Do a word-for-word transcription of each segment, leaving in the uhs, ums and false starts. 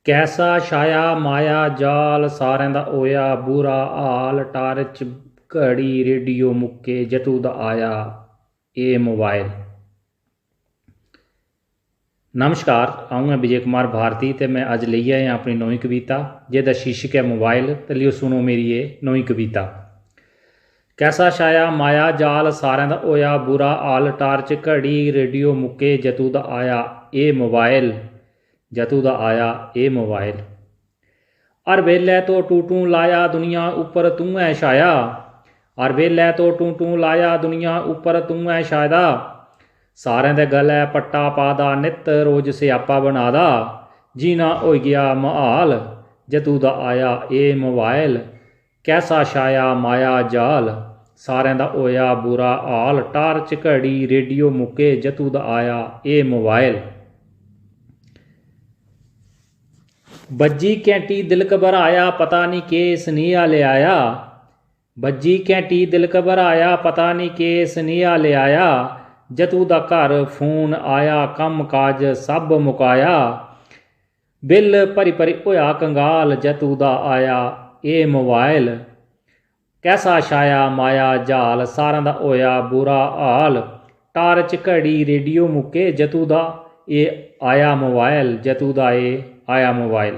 कैसा छाया माया जाल, सारें दा होया बुरा हाल। टार्च घड़ी रेडियो मुक्के, जदू दा आया एह् मोबाइल। नमस्कार, अ'ऊं ऐ विजय कुमार भारती ते में अज्ज लेइयै आया अपनी नमीं कविता, जेह्दा शीर्षक ऐ मोबाइल। ते लियो सुनो मेरी एह् नमीं कविता। कैसा छाया माया जाल, सारें दा होया बुरा हाल। टार्च घड़ी रेडियो मुक्के, जदू दा आया एह् मोबाइल, जदू दा आया एह् मोबाइल। हर बेल्लै तो टूं टूं लाया, दुनिया उप्पर तूं ऐ छाया। हर बेल्लै तो टूं टूं लाया, दुनिया उप्पर तूं ऐ छाए दा। सारें दे गलै पट्टा पा दा, नित्त रोज स्यापा बना दा। जीना होई गेआ म्हाल, जदू दा आया एह् मोबाइल। कैसा छाया माया जाल, सारें दा होया बुरा हाल। टार्च घड़ी रेडियो मुक्के, जदू दा आया एह् मोबाइल। बज्जी घैंटी दिल घबराया, पता निं केह् सनेहा लेआया। बज्जी घैंटी दिल घबराया, पता निं केह् सनेहा लेआया। जदू दा घर फोन आया, कम्म काज सब मुकाया। बिल भरी भरी होया कंगाल, जदू दा आया एह् मोबाइल। कैसा छाया माया जाल, सारें दा होया बुरा हाल। टार्च घड़ी रेडियो मुक्के, जदू दा एह् आया मोबाइल, जदू दा एह् आया मोबाइल।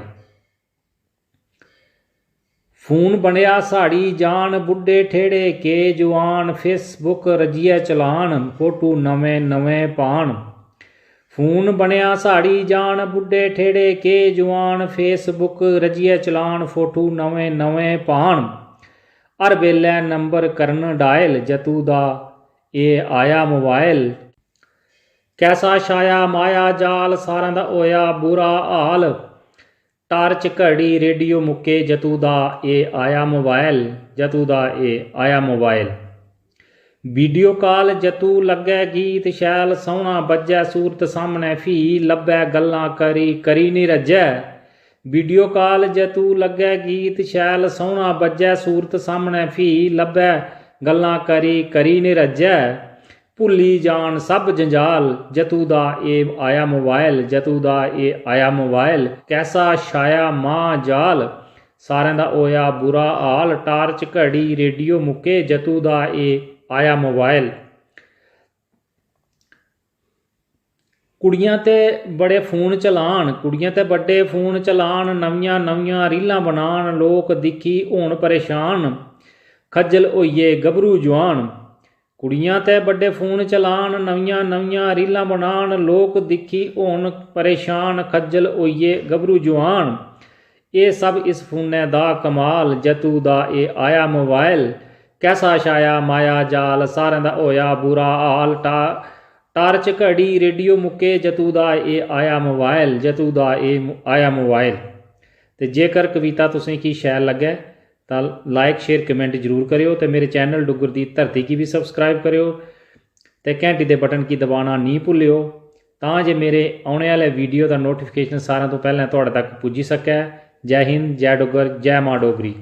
फोन बनेआ साढ़ी जान, बुड्ढे ठेड़े के जुआन, Facebook रज्जियै चलान, फोटू नमें नमें पान। फोन बनेआ साढ़ी जान, बुड्ढे ठेड़े के जुआन, Facebook रज्जियै चलान, फोटू नमें नमें पान। हर बेल्लै नंबर करन डायल, जदू दा एह् आया मोबाइल। कैसा छाया माया जाल, सारें दा होया बुरा हाल। टार्च घड़ी रेडियो मुक्के, जदू दा एह् आया मोबाइल, जदू दा एह् आया मोबाइल। वीडियो कॉल जदू लग्गै गीत शैल, सोह्ना बज्जै सूरत सामनै, फ्ही लब्भै गल्लां करी करी निं रज्जै। वीडियो कॉल जदू लग्गै गीत शैल, सोह्ना बज्जै सूरत सामनै, फ्ही लब्भै गल्लां करी करी निं रज्जै। भुल्ली जान सब जंजाल, जदू दा एह् आया मोबाइल, जदू दा एह् आया मोबाइल। कैसा छाया मां जाल, सारें दा होया बुरा हाल। टार्च घड़ी रेडियो मुक्के, जदू दा एह् आया मोबाइल। कुड़ियां ते बड़े फोन चलान, कुड़ियां ते बड्डे फोन चलान, नमियां नमियां रीलां बनान, लोक दिक्खी होन परेशान, खज्जल होइये गभरू जुआन। कुड़ियां ते बड्डे फोन चलान, नमियां नमियां रीलां बनान, लोक दिक्खी होन परेशान, खज्जल होइये गभरू जुआन। एह् सब इस फोनै दा कमाल, जदू दा एह् आया मोबाइल। कैसा छाया माया जाल, सारें दा होया बुरा हाल। टा टार्च घड़ी रेडियो मुक्के, जदू दा एह् आया मोबाइल, जदू दा एह् मो- आया मोबाइल। ते जेकर कविता तुसें गी शैल लग्गै तां like, share, comment जरूर करेओ ते मेरे चैनल डुग्गर दी धरती गी बी subscribe करेओ ते घैंटी दे बटन गी दबाना नेईं भुल्लेओ, तां जे मेरे औने आह्ले वीडियो दा नोटिफिकेशन सारें तो पैह्लें थुआढ़े तक पुज्जी सकै। जै हिंद, जै डुग्गर, जै मां डोगरी।